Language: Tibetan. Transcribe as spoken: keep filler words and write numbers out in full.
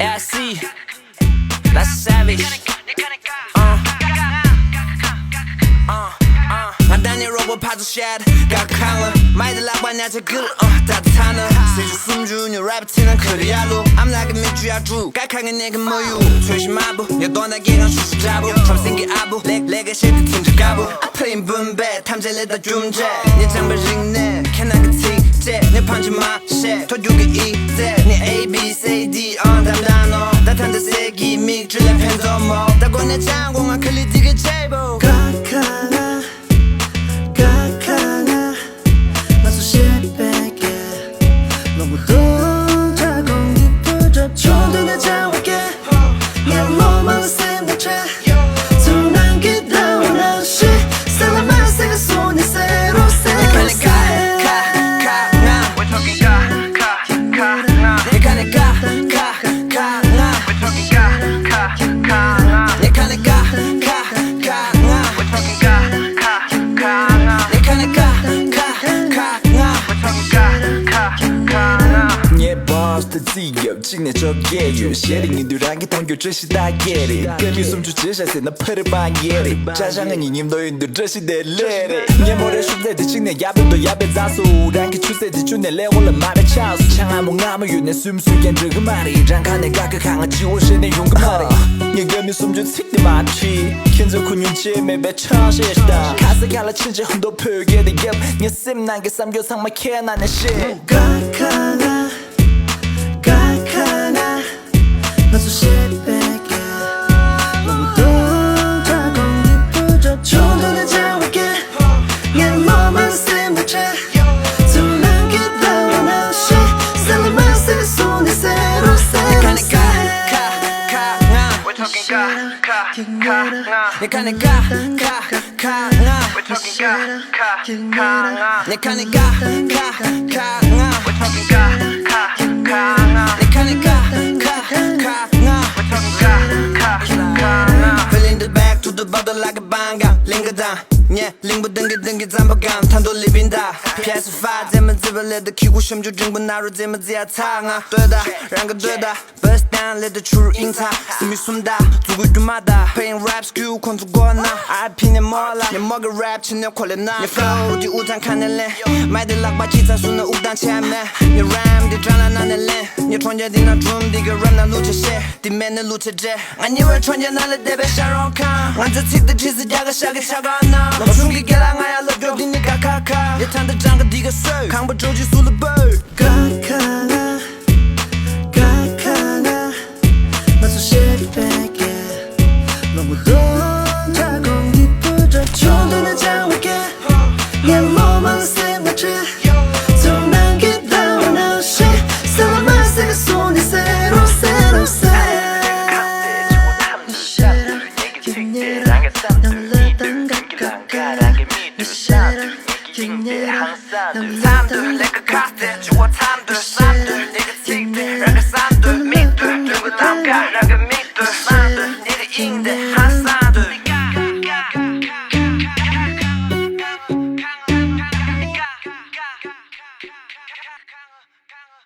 Yeah, I see. That's savage. Uh. Uh, uh. ང་ད་ནི་རོགས་པ་ཕར་ཚུར་བཤད། དཀའ་ཁག་ལ་མའི་དེ་ལག་པ་ཉག་ཆ་གིར། ཨ། ད་ད་ན་སེ་ཆུ་སུམ་ཅུ་ནི་རེབ་ཚེ་ན་ཁ་རི་ཡ་ལོ། I'm like a midget, I drew. དཀའ་ཁག་གི་ནས་གི་མ་ཡུ་ཚོས་ཤི་མ་བུ་ཉ་གདོང་ད་སྐྱེ་གང་ཤུ་ཤུ་འདྲ་བོ། ཁྲོམ་སེང་གི་ཨ་བུ་ལེགས་ལེགས་ཀ་ཤེས་དེ་ཐིམ་གྱི་དཀར་པོ། I play in boom bap ཐམས་ཅད་ལས་ད་རྒྱུ་འབྲས། ཉི་ཆང་པའི་རིང་ནས་ཁྱེད་རང་གི་ཚིགས་བཅད། ཉི་ཕང་གྱི་མ་བཤད་ཐོ་རྒྱུག་གི་ཨི་ཙེ། ཉི་A B C D on དམ་དང་ནོ། ད་ཐང་ད་སེ་གི་མིག་ཆུ་ལ་ཕན་ཐོགས་མོ། ད་གོ་ནས་ཅང་གོ་ང་ཁ་ལི་དི་གི་ཆེ་བོ། ཀ་ཁ་ང་། ཀ་ཁ་ང་། ང་ཚོ་ཤེས་པའི་སྐད། ལོ་ངོ་སྟོང་ཕྲག་གོང་གི་བུ་གྲོགས་ཆུང་དུས་ནས་སྦྱངས་པའི་སྐད། ངའི་ལོ་མང་སེམས་ནང་འཕྲད། ཚུར་སྣང་གི་ཟླ་བ་ནང་བཞིན། གསལ་ལ་མ་གསལ་གི་སོང་ནས་གསལ་རོ་གསལ་རོ་གསལ། ཁ་ཁ་ཁ་ང་། We're talking ཀ་ཁ་ཁ་ང་། ཁ་ཁ་ཁ་ང་། ཁ་ཁ་ཁ་ཁ་ང་། We're talking ཀ་ཁ་ཁ་ཁ་ང་། ཁ་ཁ་ཁ་ཁ་ང་། We're talking ཀ་ཁ་ཁ་ཁ་ང་། ཁ་ཁ་ཁ་ཁ་ང་། We're talking ཀ་ཁ་ཁ་ཁ་ང་། ངའི་boss དེ་རྩིས་རྒྱབ་གཅིག་ནས་བཅོ་བརྒྱད་ཡོད། ཞེ་རེ་ཉིན་དུས་རང་གི་མཐོང་རྒྱུ་བཀྲ་ཤིས་རྟགས་བརྒྱད་རེད། སྐར་མའི་སུམ་ཅུ་བྱས་བཞག་ཟེར་ན་ཕ་རི་པང་བརྒྱད་རེད། ཅ་ཆ་ང་གཉིས་ཉིན་ཐོ་ཡིན་དུས་བཀྲ་ཤིས་བདེ་ལེགས་རེད། ངས་མོ་རའི་ཤུགས་ཚད་དེ་གཅིག་ནས་ཡར་འབུད་དོ་ཡར་འབད་རྩ་སུ། རང་གི་ཆུ་ཚད་དེ་བཅུ་ནས་ཀླད་ཀོར་ལ་མ་རེད་ཆགས་སུ། ཆ་ང་མོ་ང་མོ་ཡོད་ནས་སུམ་སུ་ཀྱང་འགྲིག་གི་མ་རེད། རང་ཁ་ནས་ཀ་ཁ་ཁ་ང་སྤྱི་བོ་ཤེས་ནས་ཡོང་གི་མ་རེད། ངས་སྐར་མའི་སུམ་ཅུ་ཚིག་དེ་མ་བྲིས། ཁྱེད་ཚོས་ཁུ་ཉུང་བྱེད་མེད་པའི་ཆགས་ཤེས་ཤིག་དང་། ཁ་ས་ཁ་ལ་ཕྱིན་ཆད་ཧུན་དོ་བོད་སྐད་དེ་རྒྱབ། ངའི་སེམས་ནང་གི་བསམ་འགྱུར་ཚང་མ་ཁྱེད་རྣ་ནས་བཤད། ཀ་ཁ་ང་། ཀ་ཁ་ང་། ང་ཚོ་ཤེས་པའི་སྐད། ལོ་ངོ་སྟོང་ཕྲག་གོང་གི་བུ་གྲོགས་ཆུང་དུས་ནས་སྦྱངས་པའི་སྐད། ངའི་ལོ་མང་སེམས་ནང་འཕྲད། ཚུར་སྣང་གི་ཟླ་བ་ནང་བཞིན། གསལ་ལ་མ་གསལ་གི་སོང་ནས་གསལ་རོ་གསལ་རོ་གསལ། ཁ་ཁ་ཁ་ང་། We're talking ཀ་ཁ་ཁ་ང་། ཉི་ཁ་ནས་ཀ་ཁ་ཁ་ང་། We're talking ཀ་ཁ་ཁ་ང་། ཉི་ཁ་ནས་ཀ་ཁ་ཁ་ང་། We're talking ཀ་ཁ་ཁ་ང་། ཉི་ཁ་ནས་ཀ་ཁ་ཁ་ང་། We're talking ཀ་ཁ་ཁ་ང་། Feeling the back to the bottom like a bang gang ལིང་ག་དང་ཉེ། གླིང་བུ་ལྡང་གི་ལྡང་གི་རྩམ་པ་གང་ཐང་དུ་ལི་པིན་ད། P S five རྫས་མ་རྫི་བ་ལས་ད་ཁྱི་གུ་ཤམ་ཆུ་འབྲིང་པོ་ན་རུ་རྫས་མ་རྫི་ཡ་ཚ་ང་ལྟོས་ད་རང་གི་ལྟོས་ད། Bust down ལས་ད་ཆུ་རུ་ཨིང་ཚ། སི་མི་སུམ་ད་མཛུ་གུ་རྒྱུ་མ་ད། Paying raps ཁྱུ་ཁོང་ཚོ་མགོ་ན། I pin them all up ཉི་མོ་གི་rap ཕྱི་ནས་ཁོ་ལེ་ན། ཉི་flow དེ་ཨུ་ཚང་ཁ་ནས་ལེན། མའི་དེ་ལག་པ་ཅི་ཚ་སུ་ན་དབུགས་དང་ཆད་མེད། ཉི་རམ་དེ་དྲང་ལ་ན་ནས་ལེན། ཉི་གྲོང་ཁྱེར་དེ་ན་གྲུམ་དེ་གི་རམ་ན་ལུ་ཆ་ཤེས། དེ་མེད་ན་ལུ་ཆ་འདྲེ། ང་ཉི་བའི་གྲོང་ཁྱེར་ན་ལ་བསྡད་པའི་ཤ་རོང་ཁང་། ང་ཚོའི་ཚིག་དེ་ཁྲིད་ཟི་རྒྱ་ག་ཤ་གི་ཆ་ག་ན། ལོ་ཆུང་གི་རྒྱལ་ལ་ང་ཡ་ལོ་རྒྱོག་དེ་ནི་ཀ་ཁ་ཁ། ཡ་ཐང་དེ་གྲང་ག་དེ་ག་སོས། ཁང་པ་ཇོ་ཇི་སུ་ལ་བོས། ཀ་ཁ་ང་། ཀ་ཁ་ང་། ང་ཚོ་ཤེས་པའི་སྐད། ལོ་ངོ་སྟོང་ཕྲག་གོང་གི་བུ་གྲོགས་ཆུང་དུས་ནས་སྦྱངས་པའི་སྐད། ངའི་ལོ་མང་སེམས་ནང་འཁྲིལ། ཚུར་སྣང་གི་ཟླ་བ་ནང་བཞིན། གསལ་ལ་མ་གསལ་གི་སོང་ནས་གསལ་རོ་གསལ་རོ་གསལ། ཁ་གཏད་ཆུ་བོ་ཐམས་ཅད་ཤར་དུས་ངེད་ཀྱི་ཚིག་དེ་རང་གི་བསམ་དུས་མིག་ཏུ་དུས་ཀྱི་ལམ་ཁ་རང་གི་མིག་ཏུ་སྣང་དུས་ངེད་ཀྱི་དབྱིངས་དེ་ཧང་སང་དུས་མཚམས་དུ་ལས་ཀ་ཁ་གཏད་ཆུ་བོ་མཚམས་དུ་བསམ་དུས་ངེད་ཀྱི་ཚིག་དེ་རང་གི་བསམ་དུས་མིག་ཏུ་དུས་ཀྱི་ལམ་ཁ་རང་གི་མིག་ཏུ་